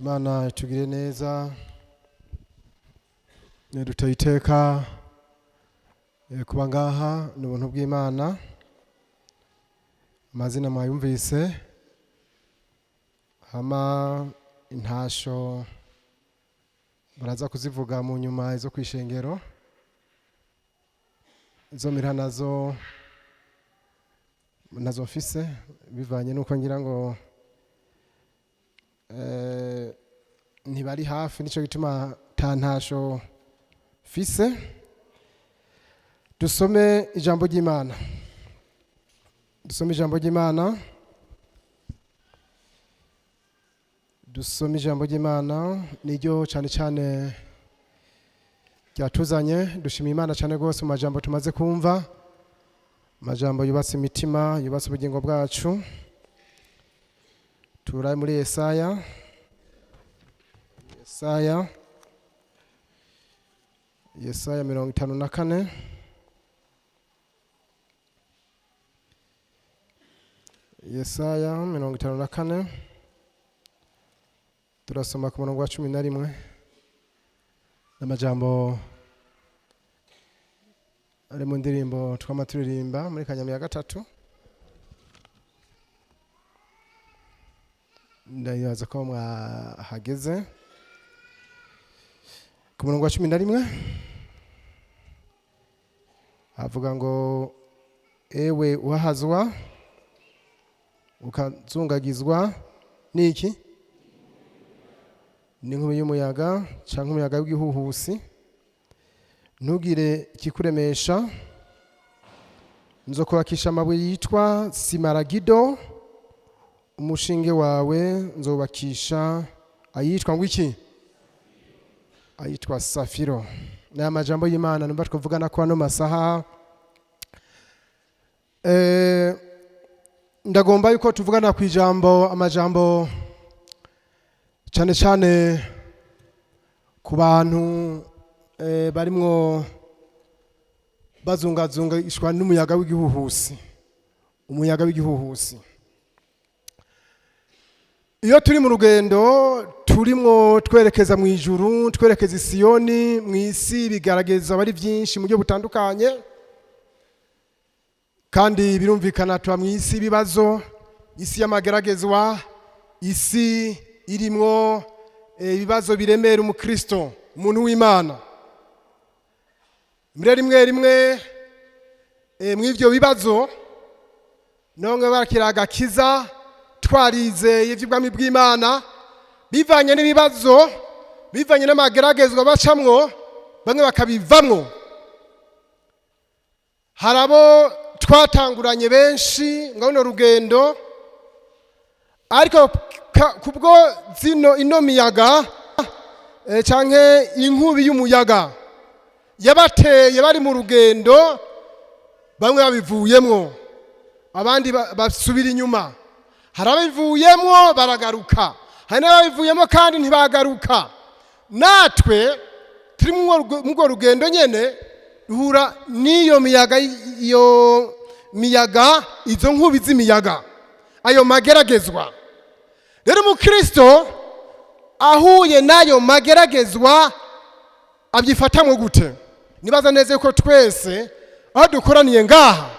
Imana itugire neza, duteye iteka kuba ngaha ni ubuntu bw'Imana. Amazina mwayumvise, hama intasho baraza kuzivuga mu nyuma izo kwishengero, izo mira nazo nazo mfise bivanye nuko ngira ngo ntibari hafi, nico gituma ta ntasho fise. Dusome ijambo ry'Imana, dusome ijambo ry'Imana, dusome ijambo ry'Imana niryo cyane cyane ryatuzanye. Dushimiye Imana cyane rwose mu majambo tumaze kumva, amajambo yubatse imitima, yubatse ubugingo bwacu. Turaye muri Yesaya, Yesaya, Yesaya 54, Yesaya 54, turasoma ku murongo wa 11 n'amajambo ari mu ndirimbo twama turirimba muri Kanyami ya gatatu. Ndayibaza ko mwahageze ku murongo wa 11, avuga ngo: ewe uhahazwa ukazungagizwa niki? N'inkubi y'umuyaga canke umuyaga w'igihuhusi, ntugire ikikuremesha. Nzokubakisha amabuye yitwa simaragido, umushinge wawe nzobakisha ayitwa ngo iki? Ayitwa safiro. Ni amajambo y'Imana numva twavugana ko ano masaha. Ndagomba yuko tuvugana ku ijambo, amajambo cyane cyane ku bantu barimwo bazungazungishwa n'umuyaga w'igihuhusi, umuyaga w'igihuhusi. Iyo turi mu rugendo turimwo twerekeza mu ijuru, twerekeza i Siyoni, mu isi bigaragaza bari byinshi mu buryo butandukanye, kandi birumvikana tuba mu isi ibibazo, isi y'amageragezwa, isi irimwo ibibazo biremera umukristo, umuntu w'Imana. Mbere rimwe rimwe mw'ivyo bibazo nonge barakira agakiza, twarizeye ivy'ubwami bw'Imana, bivanye n'ibibazo, bivanye n'amageragezwa bacamwo, bamwe bakabivamwo. Hari abo twatanguranye benshi ngo runo rugendo, ariko kubwo zino ino miyaga canke inkubi y'umuyaga yabateye bari mu rugendo, bamwe babivuyemwo, abandi basubira inyuma. Hari ababivuyemwo baragaruka, hari n'ababivuyemo kandi ntibagaruka. Natwe turi muri urwo rugendo nyene, duhura n'iyo miyaga, iyo miyaga, izo nkubi z'imiyaga, ayo mageragezwa. Rero umukristo ahuye n'ayo mageragezwa abyifatamwo gute? Nibaza neza yuko twese aho dukoraniye ngaha,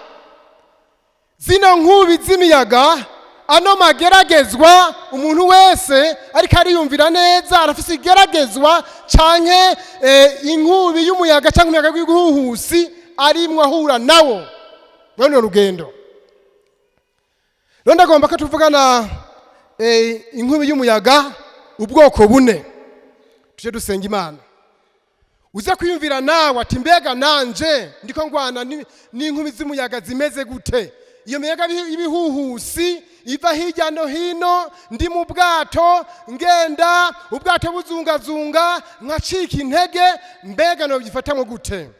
zino nkubi z'imiyaga, ano mageragezwa, umuntu wese ariko ariyumvira neza arafise igeragezwa canke inkubi y'umuyaga canke umuyaga w'igihuhusi arimwo ahura nawo muri runo rugendo. Rero ndagomba ko tuvugana inkubi y'umuyaga ubwoko bune, tuje dusenga Imana. Uze kwiyumvira nawe ati mbega nanje ndiko ngwana n'inkubi z'umuyaga zimeze gute? Iyo miyaga y'ibihuhusi iva hirya no hino, ndi mu bwato ngenda, ubwato buzungazunga nkacika intege, mbega nobyifatamwo gute?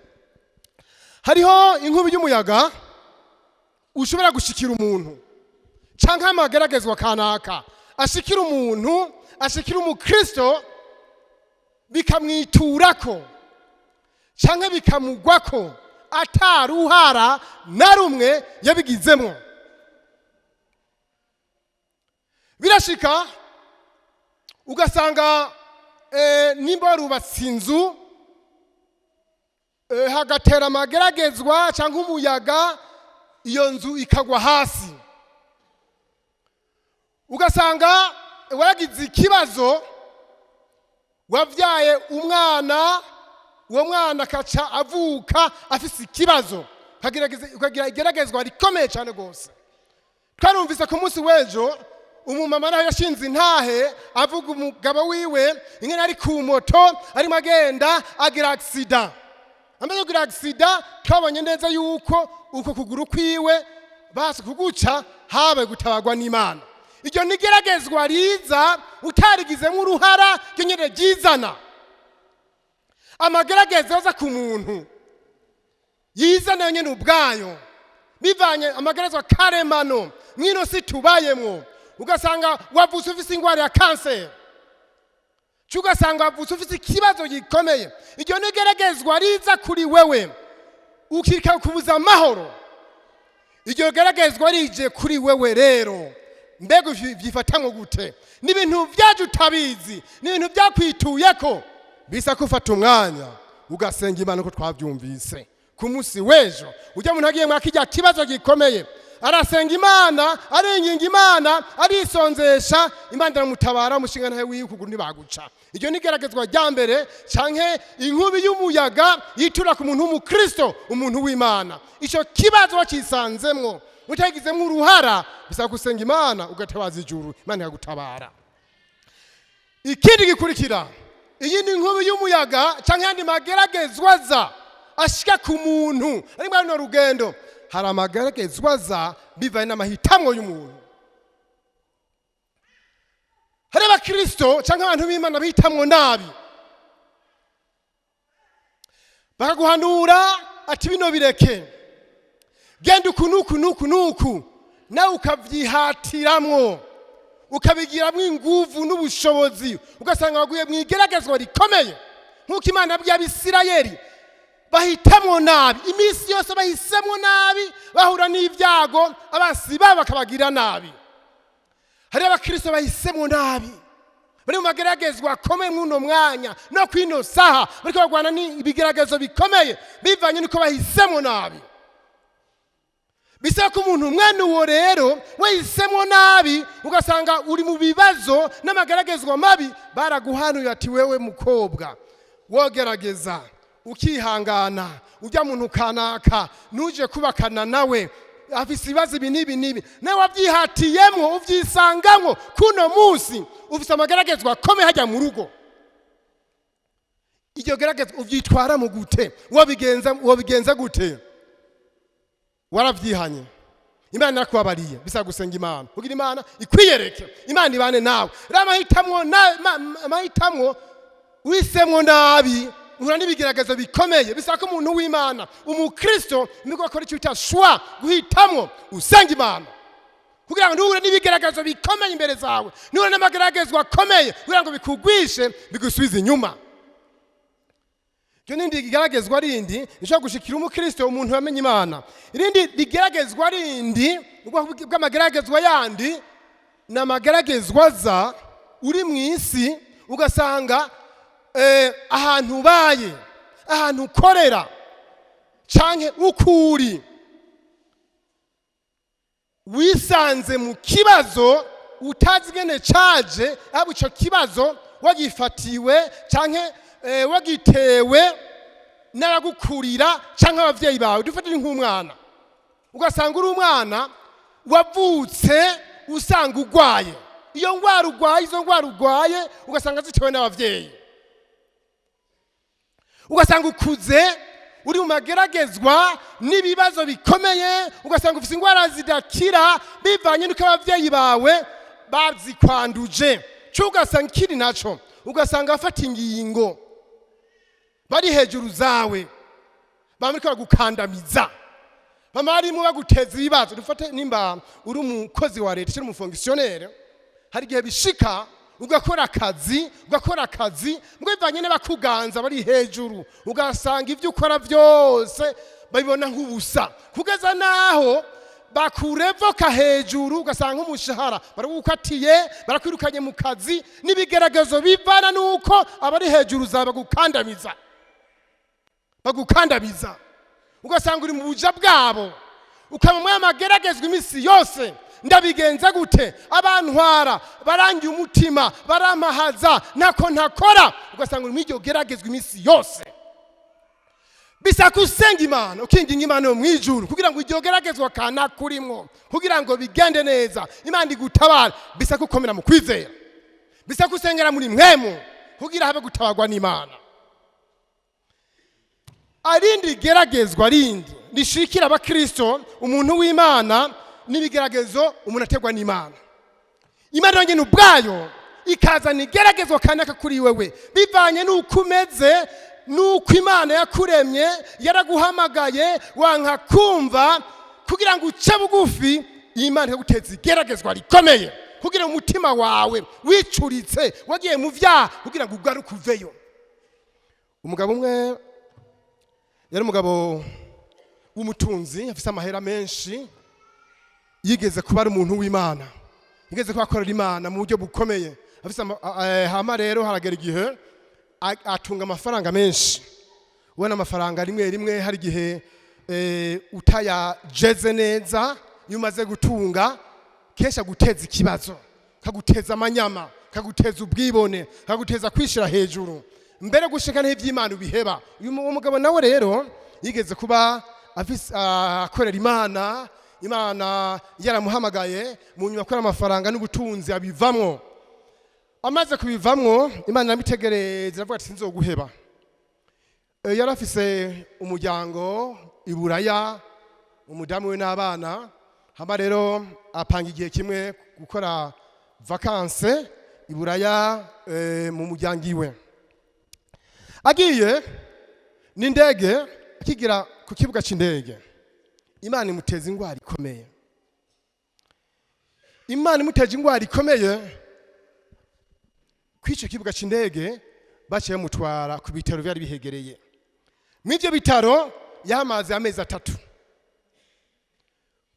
Hariho inkubi y'umuyaga ushobora gushikira umuntu canke amageragezwa kanaka ashikira umuntu, ashikira umukristo, bikamwiturako canke bikamugwako ataruhara na rumwe yabigizemwo. Birashika Ugasanga nimba warubatse inzu, hagatera amageragezwa cyangwa umuyaga, iyo nzu ikagwa hasi. Ugasanga waragize ikibazo, wabyaye umwana, uwo mwana akaca avuka afise ikibazo, ukagira igeragezwa rikomeye cyane rwose. Twarumvise ku munsi w'ejo umumama naho yashinze intahe avuga umugabo wiwe ingene ari ku moto, arimo agenda, agira accident. Amaze kugira accident, twabonye neza yuko uko kuguru kwiwe basi kuguca habaye gutabarwa n'Imana. Iryo ni igeragezwa riza utarigizemo uruhara, ryo nyine ryizana. Amageragezwa aza ku muntu yizana yonyine ubwayo, bivanye amageragezwa karemano mw'ino si tubayemwo. Ugasanga wavutse ufise ingwara ya kanseri, cyo ugasanga wavutse ufise ikibazo gikomeye. Iryo ni igeragezwa riza kuri wewe ukikakubuza amahoro. Iryo geragezwa rije kuri wewe rero, mbega vyifatamwo gute? Ni ibintu vyaje utabizi, ni ibintu byakwituyeko. Bisa ko ufata umwanya ugasenga Imana, uko twabyumvise ku munsi w'ejo. Ujya muntu agiye mwaka ijya kibazo gikomeye, arasenga Imana, aringinga Imana, arisonzesha, Imana iramutabara, umushinga ntawe wiwe ukuguru ntibaguca. Iryo ni igeragezwa rya mbere, canke inkubi y'umuyaga yitura ku muntu w'umukristo, umuntu w'Imana. Ico kibazo wacisanzemwo utagizemwo uruhara, bisaba gusenga Imana, ugatabaza ijuru, Imana ikagutabara. Ikindi gikurikira, iyi ni inkubi y'umuyaga canke yandi mageragezwa aza ashika ku muntu ari muri runo rugendo. Hari amageragezwa aza bivanye n'amahitamwo y'umuntu. Hari abakristo canke abantu b'Imana bihitamwo nabi, bakaguhanura ati: "Bino bireke, genda uku nuku nuku nuku", nawe ukavyihatiramwo, ukabigiramwo inguvu n'ubushobozi, ugasanga waguye mu igeragezwa rikomeye. Nk'uko Imana yabwiye Abisirayeli, bahitamwo nabi, iminsi yose bahisemwo nabi, bahura n'ibyago, abasi babo bakabagira nabi. Hari abakristo bahisemwo nabi, bari mu mageragezwa akomeye mw'uno mwanya no kw'ino saha, bariko barwana n'ibigeragezo bikomeye bivanye n'uko bahisemwo nabi. Bisaba ko umuntu mwene uwo rero wahisemwo nabi, ugasanga uri mu bibazo n'amageragezwa mabi, baraguhanuye ati: "Wewe mukobwa, wogerageza ukihangana, ujya muntu kanaka ntuje kubakana nawe, afise ibibazo ibi n'ibi n'ibi." Nawe wabyihatiyemwo, ubyisangamwo, kuno munsi ufise amageragezwa akomeye hajya mu rugo. Iryo geragezwa ubyitwara mu gute? Wabigenza gute? Waravyihanye, Imana irakubabariye, bisaba gusenga Imana kugira Imana ikwiyereke, Imana ibane nawe. Rero amahitamo wisemwo nabi, uhura n'ibigeragezo bikomeye. Bisaba ko umuntu w'Imana, umukristo, nibwo akora icyo bita choix, guhitamwo usenga Imana kugira ngo ntuhure n'ibigeragezo bikomeye imbere zawe, ntuhure n'amageragezwa akomeye kugira ngo bikugwishe, bigusubize inyuma. Iryo nindi rigeragezwa rindi rishobora gushikira umukristo, umuntu wamenye Imana. Irindi rigeragezwa rindi, ubwoko bw'amageragezwa yandi, ni amageragezwa aza uri mu isi, ugasanga ahantu ubaye, ahantu ukorera, canke uko uri, wisanze mu kibazo utazi ingene caje, ahubwo ico kibazo wagifatiwe canke wagitewe n'abagukurira canke abavyeyi bawe. Dufatire nk'umwana, ugasanga uri umwana wavutse usanga ugwaye iyo ngwara ugwaye, izo ngwara ugwaye ugasanga zitewe n'abavyeyi. Ugasanga ukuze uri mu mageragezwa n'ibibazo bikomeye, ugasanga ufite indwara zidakira bivanye n'uko ababyeyi bawe bazikwanduje. Cyo ugasanga ikiri naco, ugasanga bafata ingingo bari hejuru zawe, bamuriko bagukandamiza, bama barimo baguteza ibibazo. Dufate nimba uri umukozi wa leta cyangwa umu fonctionnaire, hari igihe bishika ugakora akazi, ugakora akazi mbwo bivanye n'abakuganza bari hejuru, ugasanga ibyo ukora byose babibona nk'ubusa, kugeza naho Bakurevoka hejuru, ugasanga nk'umushahara barawukatiye, barakwirukanye mu kazi. N'ibigeragezo bivana n'uko abari hejuru zawe bagukandamiza, bagukandamiza, ugasanga uri mu buja bwabo, ukaba muri amageragezwa iminsi yose. Ndabigenza gute? Abantwara barangiye umutima, barampahaza, ntako ntakora. Ugasanga uri muri iryo geragezwa iminsi yose. Bisaba usenga Imana, ukinginga Imana yo mu ijuru kugira ngo iryo geragezwa kana kurimwo, kugira ngo bigende neza, Imana igutabare. Bisaba gukomera mu kwizera, bisaba gusengera muri mwemu kugira habe gutabarwa n'Imana. Arindi geragezwa rindi rishikira abakristo, umuntu w'Imana, n'ibigeragezo umuntu ategwa n'Imana. Imana yonyine ubwayo ikazana igeragezwa kanaka kuri wewe, bivanye n'uko umeze, n'uko Imana yakuremye. Yaraguhamagaye, wanka kumva. Kugira ngo uce bugufi, Imana ikaguteza igeragezwa rikomeye kugira ngo umutima wawe wicuritse wagiye mu byaha, kugira ngo ugaruke uveyo. Umugabo umwe yari umugabo w'umutunzi, afise amahera menshi. Yigeze kuba ari umuntu w'Imana, yigeze kuba akorera Imana mu buryo bukomeye. Afise hama rero haragera igihe atunga amafaranga menshi. Ubona amafaranga rimwe rimwe hari igihe utayajeze neza, iyo umaze gutunga kenshi aguteza ikibazo, kaguteza amanyama, kaguteza ubwibone, kaguteza kwishira hejuru, mbere gushika n'ivy'Imana ubiheba. Uyu mugabo nawe rero yigeze kuba afise, akorera Imana, Imana yaramuhamagaye. Mu nyuma akora amafaranga n'ubutunzi abivamwo. Amaze kubivamwo, Imana iramwitegereza, iravuga ati: "Sinzoguheba." Yari afise umuryango i Buraya, umudamu we n'abana. Hama rero apanga igihe kimwe gukora vacances i Buraya mu muryango iwe. Agiye n'indege, akigera ku kibuga c'indege, Imana imuteza ingwara ikomeye. Imana imuteje ingwara ikomeye kw'icyo kibuga c'indege, baciye bamutwara ku bitaro byari bihegereye. Mw'ivyo bitaro yahamaze amezi 3,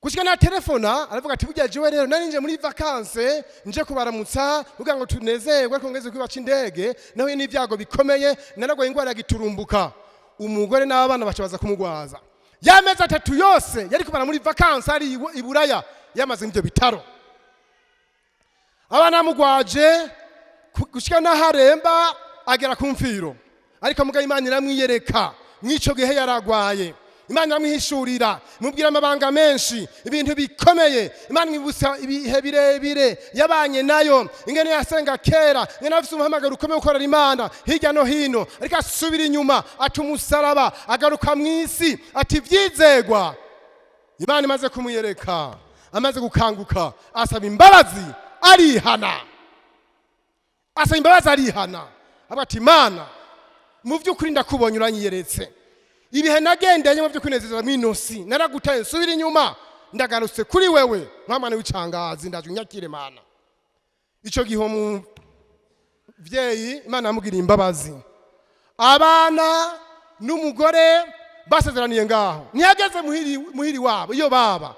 gushika na telefona aravuga ati: "Burya jewe rero nari nje muri vacances, nje kubaramutsa kugira ngo tunezerwe, ariko ngeze kwibaca indege nahuye n'ibyago bikomeye, naragwaye ingwara ya giturumbuka." Umugore n'abana baca baza kumugwaza. Y'amezi 3 yose yari kumara muri vacances ari i Buraya, yamaze mw'ivyo bitaro, abana bamugwaje gushika n'aharemba agera ku mfiro. Ariko mugabo Imana iramwiyereka mw'ico gihe yaragwaye. Imana iramwihishurira, imubwira amabanga menshi, ibintu bikomeye. Imana imwibutsa ibihe birebire yabanye nayo, ingene yasenga kera, ingene afise umuhamagaro ukomeye gukorera Imana hirya no hino, ariko asubira inyuma, ata umusaraba, agaruka mw'isi, ati ivyizegwa. Imana imaze kumwiyereka, amaze gukanguka, asaba imbabazi, arihana. Asaba imbabazi, arihana, avuga ati: "Imana, mu by'ukuri ndakubonye, uranyiyeretse. Ibihe nagendeye mu byo kwinezeza mw'inosi naragutaye, nsubira inyuma, ndagarutse kuri wewe nk'umwana w'icangazi, ndaje unyakire, Mana." Icyo gihe umuvyeyi Imana yamugiriye imbabazi. Abana n'umugore basezeraniye ngaho. Ntiyageze muhiri wabo iyo baba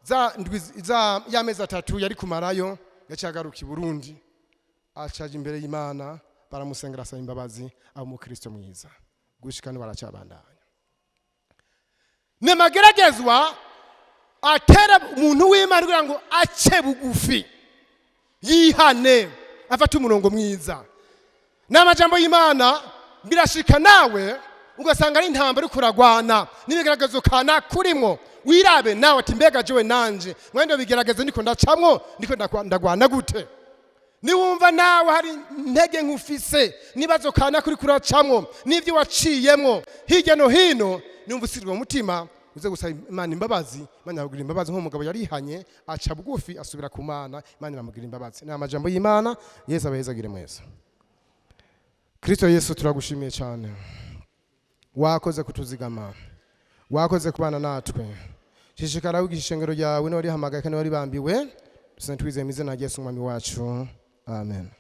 za ndwi za y'amezi 3 yari kumarayo, yaciye agaruka i Burundi, acaje imbere y'Imana, baramusengera, asaba imbabazi, aba umukristo mwiza. Gushika no baracabandanya. Ni amageragezwa atera umuntu w'Imana kugira ngo ace bugufi, yihane, afate umurongo mwiza. Ni amajambo y'Imana. Birashika nawe ugasanga ari intambara uriko uragwana n'ibigaragazo kana kurimwo. Wirabe nawe ati: "Mbega jewe nanje mwende bigerageze ndiko ndacamwo, ndiko ndagwana gute?" Niwumva nawe hari intege nkufise nibazo kana kuri kuracamwo n'ibyo waciyemwo hirya no hino, niwumva usirwa mu mutima, uze gusaba Imana imbabazi. Imana yakugirira imbabazi nk'umugabo yarihanye, aca bugufi, asubira ku Mana, Imana iramugirira imbabazi. Ni amajambo y'Imana. Yesu abahezagire mwese. Kristo Yesu, turagushimiye cyane. Wakoze kutuzigama, wakoze kubana natwe. Shishikara wigisha ishengero ryawe, niba rihamagaye kandi waribambiwe. Dusenga twizeye mu izina rya Yesu, Umwami wacu, amen.